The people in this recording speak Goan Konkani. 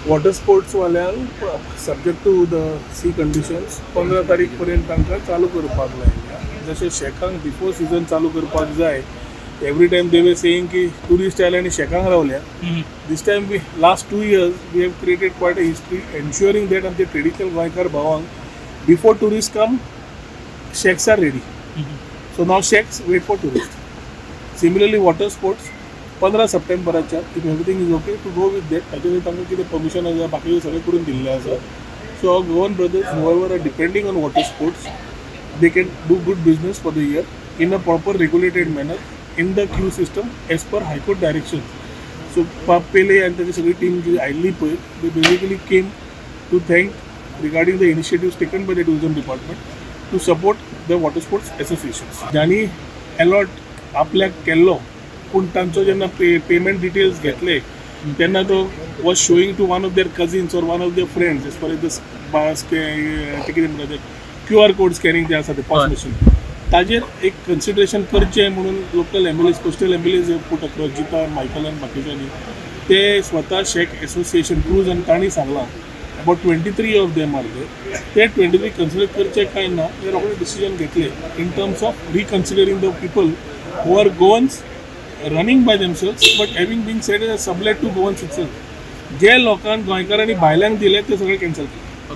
वॉटर स्पोर्ट्स वाल्यांक subject to the sea conditions 15 तारीख पर्यंत तांकां चालू करपाक लायल्या. जशें शॅकांक बिफोर सिजन चालू करपाक जाय. Every time they were saying की टुरिस्ट आयले आनी शॅकांक रावल्या. This time we last 2 years we have created quite a history ensuring that आमचे ट्रेडिशनल गोंयकार भावांक before tourist come shacks are ready. So now shacks wait for tourist. Similarly water sports 15 सप्टेंबराच्या if everything is okay to go with that, ताचे तांकां कितें परमिशन आसा बाकीचें सगळें करून दिल्लें आसा. So our Goan brothers whoever are depending on water sports they can do good business for the year in a proper regulated manner in the queue system as per high court direction. So Pele आनी ताची सगळी टीम जी आयिल्ली पळय, they basically came to thank regarding the initiatives taken by the tourism department to support the water sports associations. ज्यांनी अलॉट आपल्याक केल्लो पूण तांचो जेन्ना पेमेंट डिटेल्स घेतले तेन्ना तो was showing to one of their cousins or one of their friends as far as the ते कितें म्हणटा ते क्यू आर कोड स्कॅनिंग जें आसा ते पॉस मशीन, ताजेर एक कन्सिडरेशन करचें म्हणून local MLAs, coastal MLAs put across Jita, Michael आनी बाकीच्यांनी ते स्वता शॅक एसोसिएशन क्रूज आनी तांणी सांगलां about 23 of them are there. ते 23 कन्सिडर करचे काय ना हे रोखडे डिसिजन घेतले in terms of reconsidering the people who are Goans running by themselves but having been said sublet to Goans itself. जे लोकांक गोंयकारांनी भायल्यांक दिले ते सगळे कॅन्सल केले.